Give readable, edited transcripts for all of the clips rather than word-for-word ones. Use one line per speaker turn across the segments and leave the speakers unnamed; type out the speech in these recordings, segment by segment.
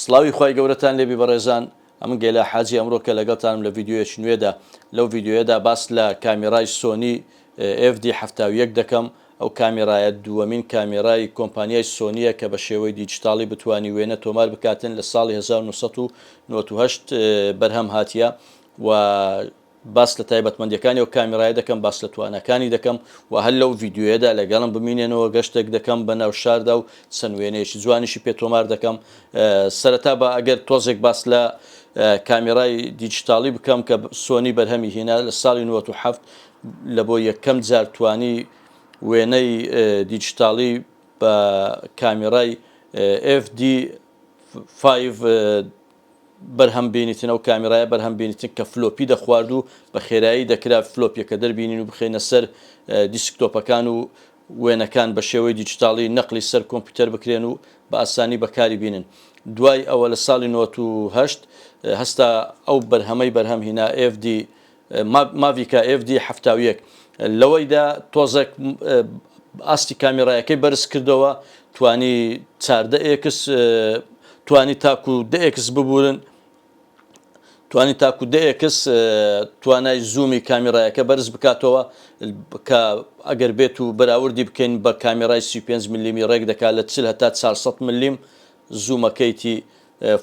سڵاوی خوای گەورەتان لێبی بەڕێزان ئەمن گەیلا حاجی ئەمڕۆ کە لەگەڵتانم لە ڤیدیۆیەکی نوێدا لەو ڤیدیۆیەدا باس لە کامێرای سۆنی FD 71 دەکەم ئەو کامێرایە دووەمین کامێرای کۆمپانیای سۆنیە کە بە شێوەی دیجیتاڵی بتوانی وێنە تۆمار بکاتن لە ساڵی 1998 بەرهەم هاتیە و باس لە تایبەتمەندیەکانی ئەو کامیرایە دەکەم، باس لە تواناکانی دەکەم و هەر لەو ڤیدیۆیەدا لەگەڵم بمینێنەوە گەشتێک دەکەم بە ناو شاردا و چەند وێنەیەکی جوانیشی پێ تۆمار دەکەم. سەرەتا با ئەگەر تۆزێک باس لە کامیرای دیجیتاڵی بکەم کە سۆنی بەرهەمی هینا لە ساڵی 97 لە بۆ یەکەم جار توانی وێنەی دیجیتاڵی بە کامیرای FD 5 بەرهەم بینیتن ئەو کامیرایە بەرهەم بینیتن کە floppy دەخوارد و بە خێرایی دەکرا floppy یەکە دەربینین و بخەینە سەر دیسکتۆپەکان و وێنەکان بە شێوەی دیجیتاڵی نەقلی سەر کۆمپیوتەر بکرێن و بە ئاسانی بەکاری بینن دوای ئەوە لە ساڵی 98 هەستا ئەو بەرهەمەی بەرهەم هینا FD ماڤیکا FD 71 لەوەیدا تۆزێک ئاستی کامیرایەکەی بەرز کردەوە توانی چاردە X توانی تاکو دە X ببورن توانی تاکو دە X توانای زوومی کامیرایەکە بەرز بکاتەوە کە ئەگەر بێت و بەراوردی بکەین بە کامیرای 35 ملیمی ڕێک دەکات لە 40 هەتا 400 ملیم زوومەکەیتی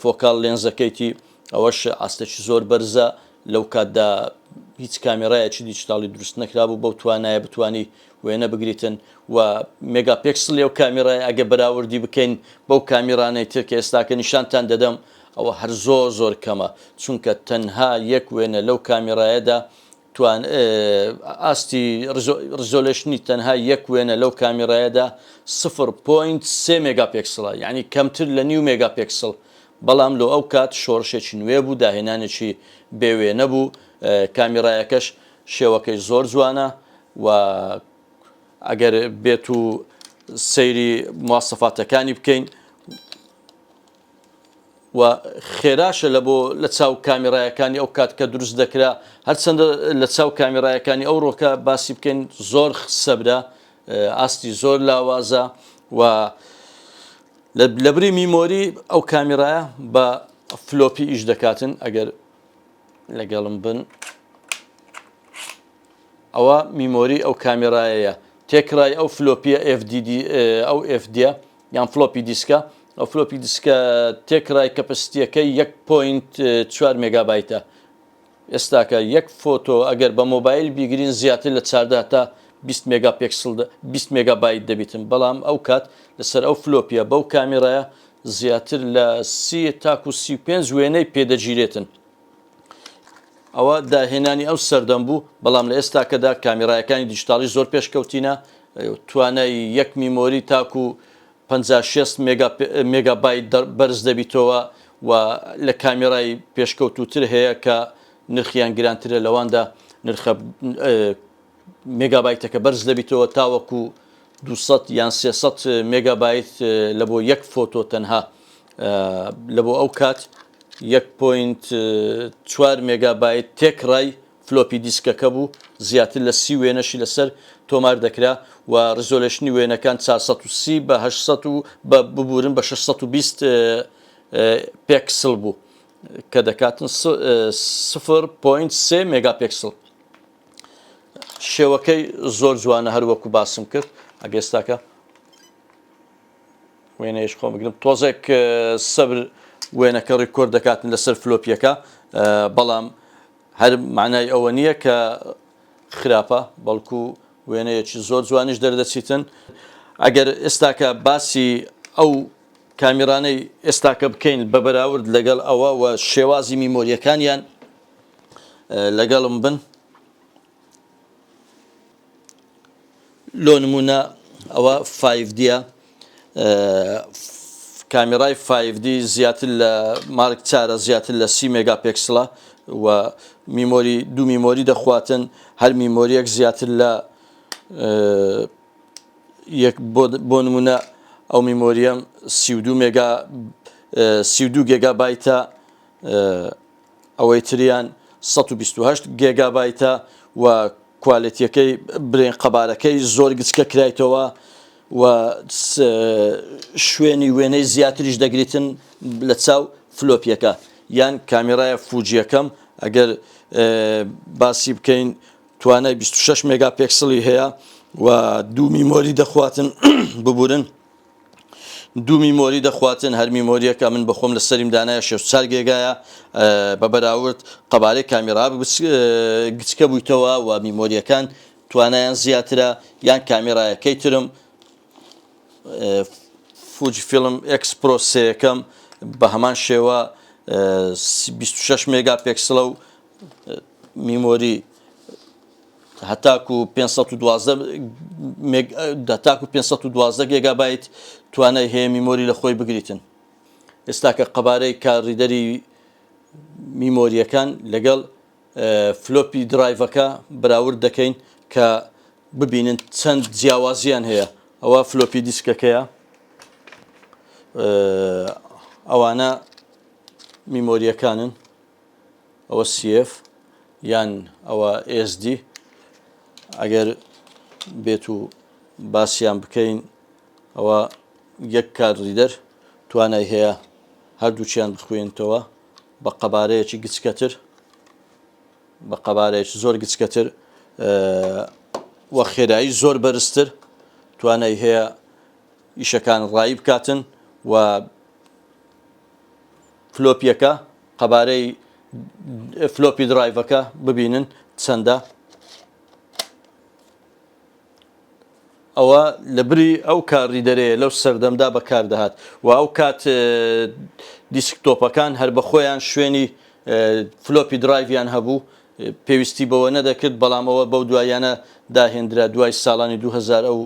focal length ەکەیتی ئەوەش ئاستێکی زۆر بەرزە لەو کاتدا هیچ کامێرایەکی دیجیتاڵی دروست نەکرابوو بەو توانایە بتانی وێنە بگریتن و مێگاپێکسڵی ئەو کامیرای ئەگە بەراوردی بکەین بەو کامیرانەی تر کە ئێستاکە نیشانتان دەدەم ئەوە هەر زۆر زۆر کەمە چونکە تەنها یەک وێنە لەو کامیرایەدا توان ئاستی resolution ی تەنها یەک وێنە لەو کامیرایەدا 0.3 مێگاپێکسڵە یعنی کەمتر لە نیو مێگاپێکسڵ بەڵام لۆ ئەو کات شۆڕشێکی نوێ بوو داهێنانێکی بێ وێنە بوو کامیرایەکەش شێوەکەی زۆر جوانە و ئەگەر بێت و سەیری مواسەفاتەکانی بکەین و خێراشە لە بۆ لە چاو کامیرایەکانی ئەو کات کە دروست دەکرا هەرچەندە لە چاو کامیرایەکانی ئەو ڕۆکە باسی بکەین زۆر سەبرە ئاستی زۆر لاوازە و لەبری memory ئەو کامیرایە بە floppy ئیش دەکاتن ئەگەر لەگەڵم بن ئەوە memory ئەو کامیرایەیە تێکرای ئەو floppy یە FDD ئەو FD ە یان floppy disk ە ئەو floppy disk ە تێکرای capacity یەکەی 1.4 مێگابایتە ئێستاکە یەک فۆتۆ ئەگەر بە مۆبایل بیگرین زیاتر لە 14 تا 20 مێگا پێکسڵ 20 مێگابایت دەبیتن بەڵام ئەو کات لەسەر ئەو floppy یە بەو کامیرایە زیاتر لە سی تاکو 35 وێنەی پێدەگیرێتن. ئەوە داهێنانی ئەو سەردەم بوو، بەڵام لە ئێستاکەدا کامیرایەکانی دیجیتاڵی زۆر پێشکەوتینە، توانای یەک memory تاکو 50 60 مێگابایت بەرز دەبیتەوە و لە کامیرای پێشکەوتووتر هەیە کە نرخیان گرانترە لەواندا نرخە مێگابایتەکە بەرز دەبیتەوە تاوەکو 200 یان 300 مێگابایت لە بۆ یەک فۆتۆ تەنها لە بۆ ئەو کات 1.4 مێگابایت تێکڕای floppy disk ەکە بوو زیاتر لە سی وێنەشی لەسەر تۆمار دەکرا و resolution ی وێنەکان 430 بە 800 و بە ببورن بە 620 پێکسل بوو کە دەکاتن 0.3 مێگاپێکسل شێوەکەی زۆر جوانە هەر وەکو باسم کرد ئەگە ئێستاکە وێنەیەش خۆم بگرم تۆزێک سەبر وێنەکە record دەکاتن لەسەر floppy یەکە بەڵام هەر معنای ئەوە نییە کە خراپە بەڵکو وێنەیەکی زۆر جوانیش دەردەچیتن ئەگەر ئێستاکە باسی ئەو کامیرانەی ئێستاکە بکەین بە بەراورد لەگەڵ ئەوە و شێوازی میمۆریەکانیان لەگەڵم بن لۆ نمونە ئەوە 5D ە کامیرای 5D زیاتر لە مارک چارە زیاتر لە سی مێگا پێکسلە و memory دوو memory دەخواتن هەر میمۆریەک زیاتر لە یەک بۆ نمونە ئەو میمۆریەم 32 مێگا 32 گێگابایتە ئەوەی تریان 128 گێگابایتە و quality یەکەی برێن قەبارەکەی زۆر گچکە کرایتەوە. و شوێنی وێنەی زیاتریش دەگریتن لە چاو floppy یەکە یان کامیرای فوجیەکەم ئەگەر باسی بکەین توانای 26 مێگا پێکسڵی هەیە و دوو memory دەخواتن ببورن دوو memory دەخواتن هەر میمۆریەکە من بەخۆم لە سەریم دانایە 64 گێگایە بە بەراورد قەبارەی کامیرا گچکە بوویتەوە و میمۆریەکان توانایان زیاترە یان کامێرایەکەی ترم Fujifilm X Pro سێیەکەم بە هەمان شێوە 26 مێگا پێکسڵە و memory هەتاکو 512 هەتاکو 512 گێگابایت توانای هەیە memory لە خۆی بگریتن. ئێستاکە قەبارەی card reader ی میمۆریەکان لەگەڵ floppy drive ەکە بەراورد دەکەین کە ببینن چەند جیاوازیان هەیە ئەوە floppy disk ەکەیە ئەوانە میمۆریەکانن ئەوە CF یان ئەوە SD ئەگەر بێت و باسییان بکەین ئەوە یەک card reader توانای هەیە هەردووچیان بخوێنتەوە بە قەبارەیەکی گچکەتر بە قەبارەیەکی زۆر گچکەتر و خێرایی زۆر بەرزتر توانای هەیە ئیشەکان ڕایی بکاتن و floppy یەکە قەبارەی floppy drive ەکە ببینن چەندە ئەوە لە بری ئەو card reader ەیە لەو سەردەمدا بەکار دەهات و ئەو کات desktop ەکان هەر بە خۆیان شوێنی floppy drive یان هەبوو پێویستی بەوە نەدەکرد بەڵام ئەوە بەو دواییانە داهێندرا دوای ساڵانی 2000 ئەو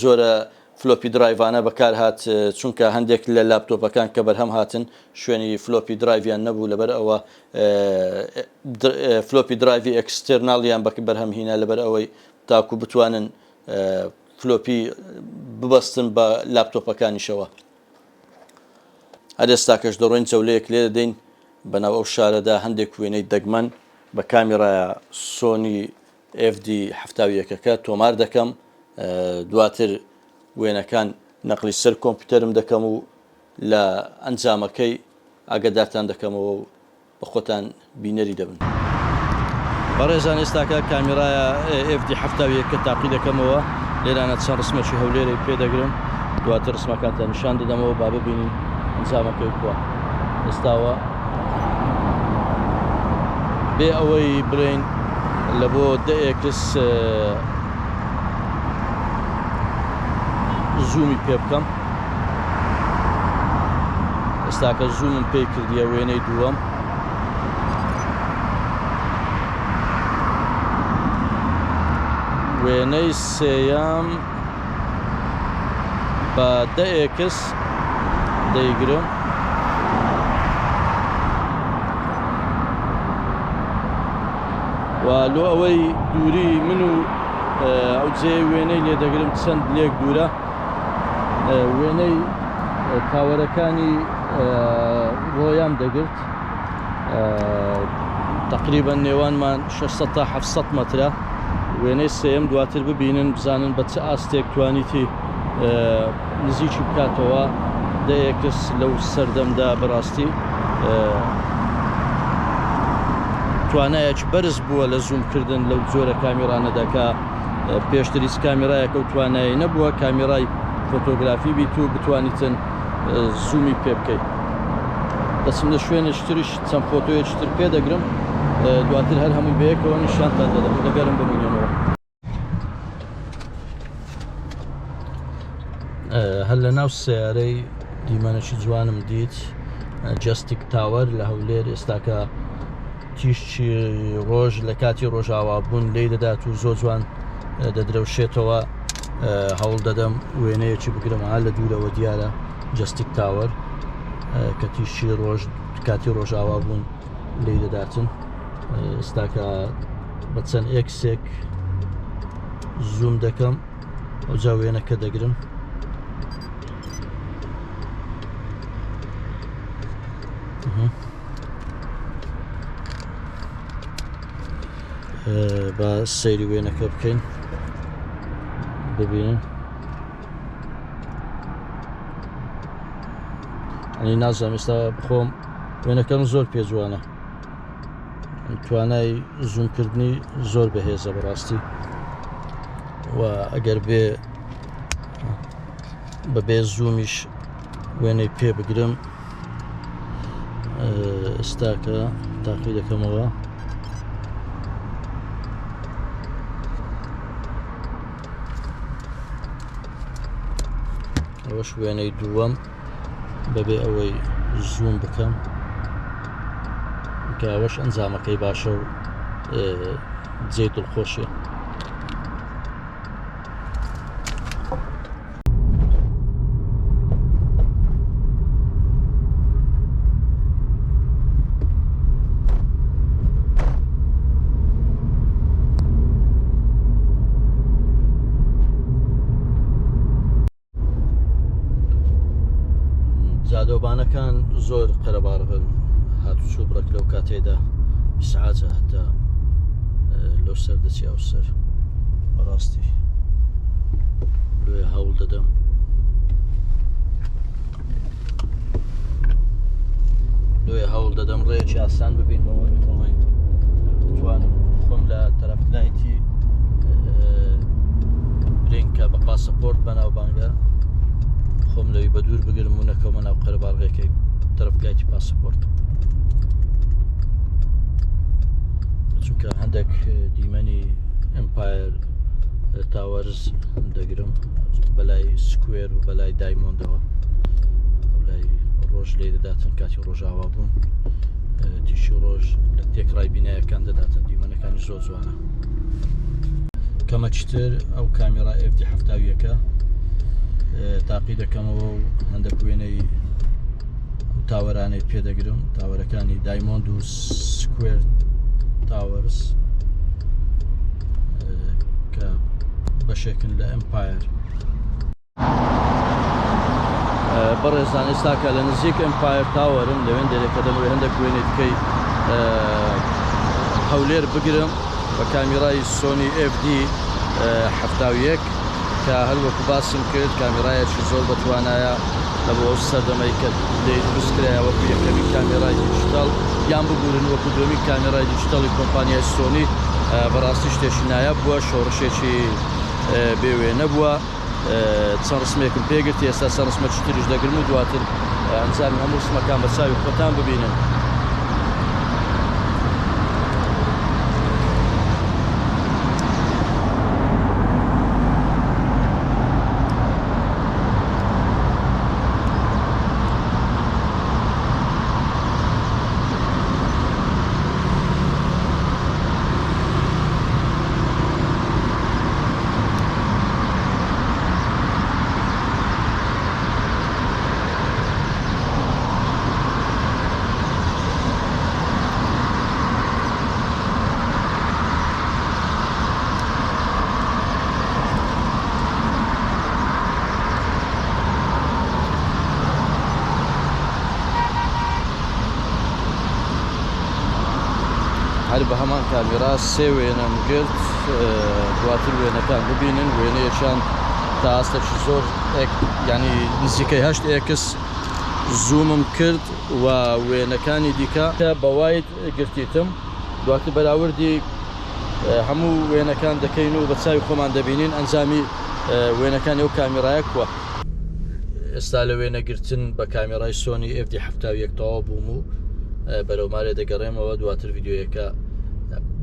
جۆرە floppy drive انە بەکار هات چونکە هەندێک لە لاپتۆپەکان کە بەرهەم هاتن شوێنی floppy drive یان نەبوو لەبەر ئەوە floppy drive ی external یان بەرهەم هینا لەبەر ئەوەی تاکو بتوانن floppy ببەستن بە لاپتۆپەکانیشەوە. هەر ئێستاکەش دەڕۆین جەولەیەک لێ دەدەین بەناو ئەو شارەدا هەندێک وێنەی دەگمەن بە کامیرایە سۆنی FD 71 ەکە تۆمار دەکەم دواتر وێنەکان نەقلی سەر کۆمپیوتەرم دەکەم و لە ئەنجامەکەی ئاگادارتان دەکەمەوە و بە خۆتان بینەری دەبن. بەڕێزان ئێستاکە کامیرایە FD 71 کە تاقی دەکەمەوە لێرانە چەند ڕسمێکی هەولێرەی پێ دەگرم دواتر ڕسمەکانتان نیشان دەدەمەوە با ببینین ئەنجامەکەی کووە ئێستاوە بێ ئەوەی بڵێین لە بۆ دە x zoom ی پێ بکەم ئێستاکە zoom م پێی کردیە وێنەی دووەم وێنەی سێیەم بە دە x دەیگرم و لۆ ئەوەی دووری من و ئەو جێ وێنەی لێ دەگرم چەند لێک دوورە وێنەی تاوەرەکانی ڕۆیام دەگرت تقریبا نێوانمان 600 تا 700 مەترە وێنەی سێم دواتر ببینن بزانن بە چ ئاستێک توانیتی نزیکی بکاتەوە دە x لەو سەردەمدا بەڕاستی توانایەکی بەرز بووە لە زوومکردن لەو جۆرە کامیرانەدا کە پێشتر هیچ کامیرایەک ئەو توانایەی نەبووە کامیرای فۆتۆگرافی بیت و بتوانیتن زوومی پێ بکەیت. دەچم لە شوێنێکی تریش چەند فۆتۆیەکی تر پێ دەگرم دواتر هەر هەمووی بەیەکەوە نیشانتان دەدەم لەگەرم بمینێنەوە. هەر لە ناو سیارەی دیمەنێکی جوانم دیت Majestic Tower لە هەولێر ئێستاکە تیشکی ڕۆژ لە کاتی ڕۆژاوا بوون لی دەدات و زۆر جوان دەدرەوشێتەوە هەوڵ دەدەم وێنەیەکی بگرم ها لە دوورەوە دیارە Majestic Tower کە تیشکی ڕۆژ کاتی ڕۆژاوا بوون لی دەداتن ئێستاکە بە چەند x ێک زووم دەکەم ئەوجا وێنەکە دەگرم با سەیری وێنەکە بکەین ببینن. ئەنی نازانم ئێستا خۆم وێنەکەم زۆر پێ جوانە توانای زوومکردنی زۆر بەهێزە بەڕاستی و ئەگەر بێ بەبێ زوومیش وێنەی پێ بگرم ئێستاکە تاقی دەکەمەوە ئەوەش وێنەی دووەم بەبێ ئەوەی زووم بکەم کە ئەوەش ئەنجامەکەی باشە و جێ دڵخۆشیە. جادەوبانەکان زۆر قەرەباڵغن هاتوچۆ بڕێک لەو کاتێدا ئیسعاجە هەتا لەو سەر دەچی ئەو سەر بەڕاستی لۆیە هەوڵ دەدەم لۆیە هەوڵ دەدەم ڕێیەکی ئاسان ببینمەوە ئەوەی بتوانم خۆم لە تەرەفلایتی برین کە بە پاسەپۆرت بەناوبانگە خۆم لەوی بە دوور بگرم و نەکەومە ناو قەرەباڵغێکەی تەرەفلایتی پاسەپۆرت چونکە هەندێک دیمەنی ئەمپایر تاوەرز دەگرم بەلای سکوێر و بەلای دایمۆندەوە لای ڕۆژ لێ دەداتن کاتی ڕۆژاوا بوون تیشی ڕۆژ لە تێکڕای بینایەکان دەداتن دیمەنەکانی زۆر جوانە کەمەچتر ئەو کامێرا FD هەفتاویەکە تاقی دەکەمەوە و هەندێک وێنەی ئەو تاوەرانەی پێدەگرم تاوەرەکانی دایمۆند و سکوێر تاوەرس کە بەشێکن لە ئەمپایەر بەڕێزان ئێستاکە لە نزیک ئەمپایەر تاوەرم لەوێن دەرێکە دەمەوێت هەندێک وێنەی دیکەی هەولێر بگرم بە کامیرای سۆنی FD 71 کە هەر وەکو باسم کرد کامیرایەکی زۆر بەتوانایە لە بۆ ئەو سەردەمەی کە لێی دروست کرایە وەکو یەکەمین کامێرای دیجیتاڵ یان ببورن وەکو دووەمین کامێرای دیجیتاڵی کۆمپانیای سۆنی بەڕاستی شتێکی نایاب بووە شۆڕشێکی بێ وێنە بووە چەند ڕسمێکم پێگرتی ئێستا چەند ڕسمێکی تریش دەگرم و دواتر ئەنجامی هەموو ڕسمەکان بە چاوی خۆتان ببینن. هەر بە هەمان کامێرا سێ وێنەم گرت دواتر وێنەکان ببینن وێنەیەکیان تا ئاستێکی زۆر ینی نزیکەی هەشت X زوومم کرد و وێنەکانی دیکە بە wide گرتیتم دواتر بەراوردی هەموو وێنەکان دەکەین و بە چاوی خۆمان دەبینین ئەنجامی وێنەکانی ئەو کامیرایە کووە. ئێستا لە وێنەگرتن بە کامێرای سۆنی FD 71 تەواو بووم و بەرەو مارێ دەگەڕێمەوە دواتر ڤیددیویەکە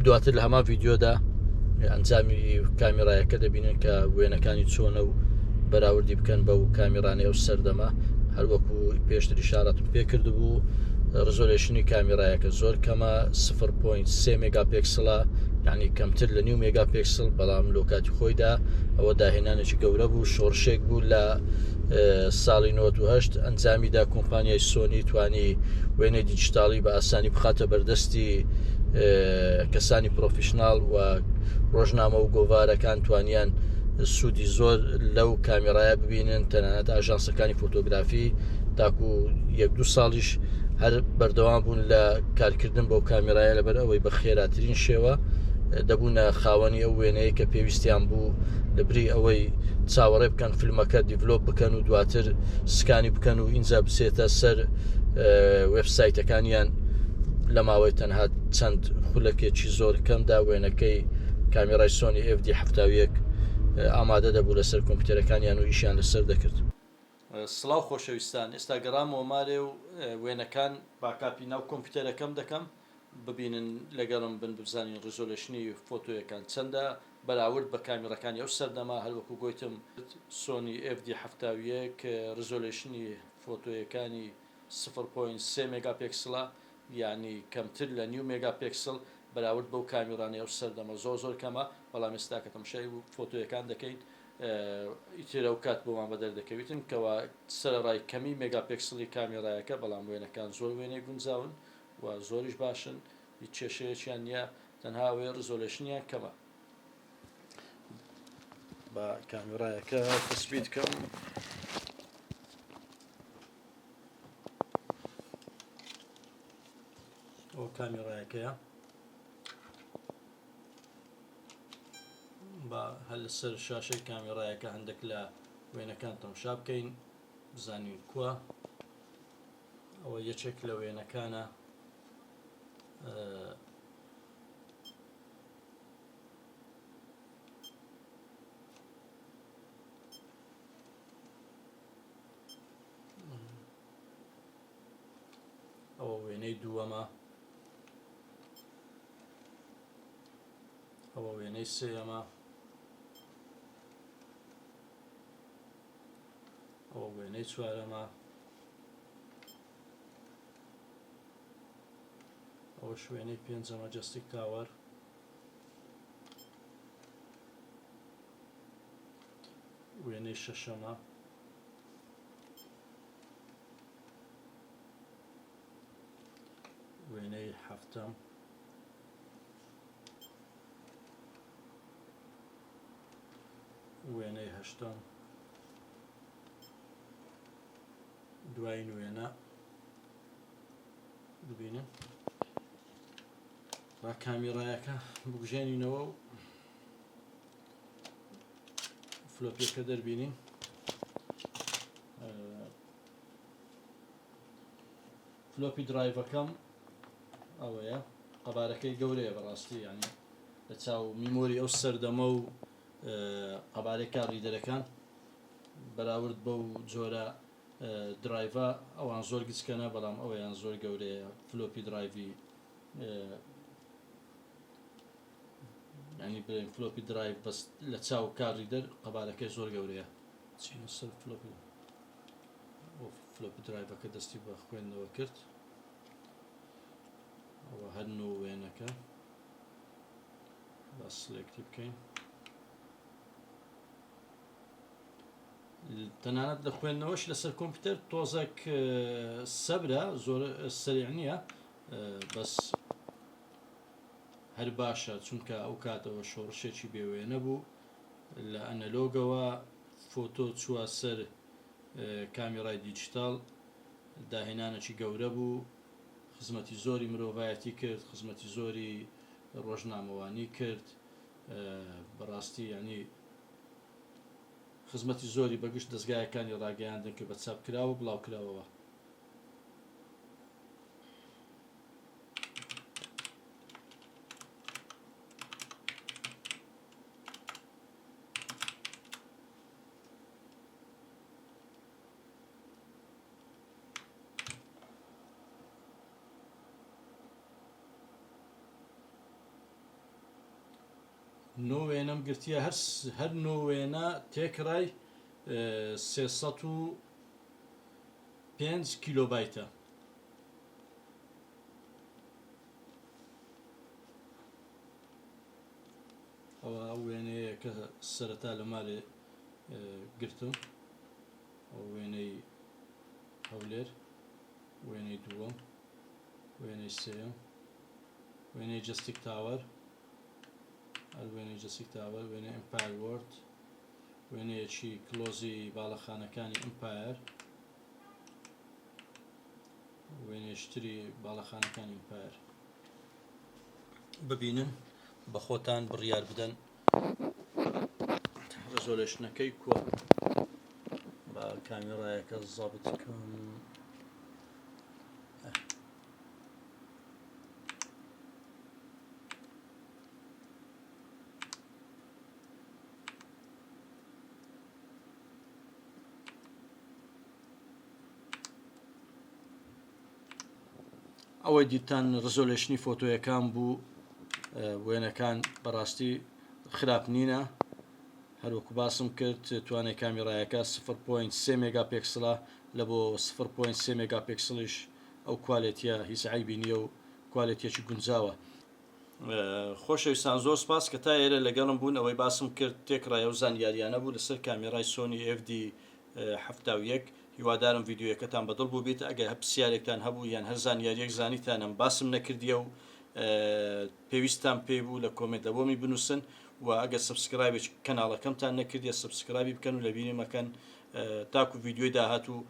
دواتر لە هەمان ڤیددیۆدا ئەنجامی کامیرایەکە دەبینن کە وێنەکانی چۆنە و بەراوردی بکەن بەو کامیرانەی ئەو سەردەمە هەروەکو پێشتر ئیشارەتم پێ کردبوو resolution ی کامیرایەکە زۆر کەمە 0.3 مێگا پێکسڵە یعنی کەمتر لە نیو مێگا پێکسڵ بەڵام لۆ کاتی خۆیدا ئەوە داهێنانێکی گەورە بوو شۆڕشێک بوو لە ساڵی 98 ئەنجامیدا کۆمپانیای سۆنی توانی وێنەی دیجیتاڵی بە ئاسانی بخاتە بەردەستی کەسانی professional و ڕۆژنامە و گۆڤارەکان توانیان سوودی زۆر لەو کامێرایە ببینن تەنانەت ئاژانسەکانی فۆتۆگرافی تاکو یەک دوو ساڵیش هەر بەردەوام بوون لە کارکردن بەو کامێرایە لەبەر ئەوەی بە خێراترین شێوە دەبوونە خاوەنی ئەو وێنەیە کە پێویستیان بوو لە بری ئەوەی چاوەڕێ بکەن فیلمەکە develop بکەن و دواتر scan ی بکەن و ئینجا بچێتە سەر وێبسایتەکانیان لە ماوەی تەنها چەند خولەکێکی زۆر کەمدا وێنەکەی کامێرای سۆنی FD 71 ئامادە دەبوو لەسەر کۆمپیوتەرەکانیان و ئیشیان لەسەر دەکرد. سڵاو خۆشەویستان ئێستا گەڕامەوە مالێ و وێنەکان backup ی ناو کۆمپیوتەرەکەم دەکەم ببینن لەگەڵم بن بزانین resolution ی فۆتۆیەکان چەندە بەراورد بە کامیڕەکانی ئەو سەردەمە هەروەکو گۆیتم سۆنی FD 71 resolution ی فۆتۆیەکانی سفر point سێ مێگا پێکسڵە یانی کەمتر لە نیو مێگا پێکسڵ بەراورد بەو کامیڕانەی ئەو سەردەمە زۆر زۆر کەمە بەڵام ئێستا کە تەماشای فۆتۆیەکان دەکەین ئیتر ئەو کات بۆمان بەدەر دەکەویتن کەوا سەرەڕای کەمی مێگا پێکسڵی کامێرایەکە بەڵام وێنەکان زۆر وێنەی گونجاون و زۆریش باشن هیچ کێشەیەکیان نییە تەنها ئەوەیە resolution یان کەمە با کامێرایەکە تەسبیت کەم. ئەو کامێرایەکەیە با هەر لەسەر شاشەی کامێرایەکە هەندێک لە وێنەکان تەمشا بکەین بزانین کووە ئەوە یەکێک لە وێنەکانە ئەوە وێنەی دووەمە ئەوە وێنەی سێیەمە ئەوە وێنەی چوارەمە ئەوە شوێنەی پێنجەمە Majestic Tower وێنەی شەشەمە وێنەی حەفتەم وێنەی هەشتەم دوایین وێنە ببینن با کامیڕایەکە بگوژێنینەوە و floppy یەکە دەربینین floppy drive ەکەم ئەوەیە قەبارەکەی گەورەیە بەڕاستی ینی لە چاو memory ئەو سەردەمە و قەبارەی card reader ەکان بەراورد بەو جۆرە drive ە ئەوان زۆر گچکەنە بەڵام ئەویان زۆر گەورەیە floppy drive ی ینی بڵێن floppy drive بەس لە چاو card reader قەبارەکەی زۆر گەورەیە چینە سەر floppy floppy drive ەکە دەستی بە خوێندنەوە کرد ئەوە هەر نۆ وێنەکە با select ی بکەین تەنانەت لە خوێندنەوەش لەسەر کۆمپیوتەر تۆزێک سەبرە زۆر سەریع نییە بەس هەر باشە چونکە ئەو کاتەوە شۆڕشێکی بێوێنە بوو لە ئەنەلۆگەوە فۆتۆ چووە سەر کامیڕای دیجیتاڵ داهێنانێکی گەورە بوو خزمەتی زۆری مرۆڤایەتی کرد خزمەتی زۆری ڕۆژنامەوانی کرد بەڕاستی یعنی خزمەتی زۆری بە گشت دەزگایەکانی ڕاگەیاندن کرد بە چاپکراو و بڵاوکراوەوە. نۆ وێنەم گرتیە هەر هەر نۆ وێنە تێکڕای 305 کیلۆبایتە. ئەوە ئەو وێنەیە کە سەرەتا لە مالێ گرتم ئەو وێنەی هەولێر وێنەی دووەم وێنەی سێیەم وێنەی Majestic Tower هەر وێنەی Majestic Tower وێنەی Empire World وێنەیەکی close ی باڵەخانەکانی Empire وێنەیەکی تری باڵەخانەکانی Empire ببینن. بە خۆتان بڕیار بدەن. resolution ەکەی کووە؟ با کامێرایەکە زەبت کەم. ئەوەی دیتان resolution ی فۆتۆیەکان بوو وێنەکان بەڕاستی خراپ نینە هەروەکو باسم کرد توانای کامیڕایەکە 0.3 مێگا پێکسلە لە بۆ 0.3 مێگا پێکسلیش ئەو quality ە هیچ عیبی نییە و quality ەکی گونجاوە. خۆشەویستان زۆر سپاس کە تا ئێرە لەگەڵم بوون ئەوەی باسم کرد تێکڕای ئەو زانیاریانە بوو لەسەر کامێرای سۆنی FD 71 هیوادارم ڤیدیۆیەکەتان بەدڵ بووبیت ئەگەر هەر پرسیارێکتان هەبوو یان هەر زانیاریەک زانیتانم باسم نەکردیە و پێویستتان پێی بوو لە comment لە بۆمی بنووسن و ئەگەر subscribe ێک کەناڵەکەمتان نەکردیە subscribe ی بکەن و لەبیری مەکەن تاکو ڤیدیۆی داهاتوو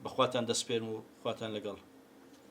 بەخواتان دەسپێرم و خواتان لەگەڵ.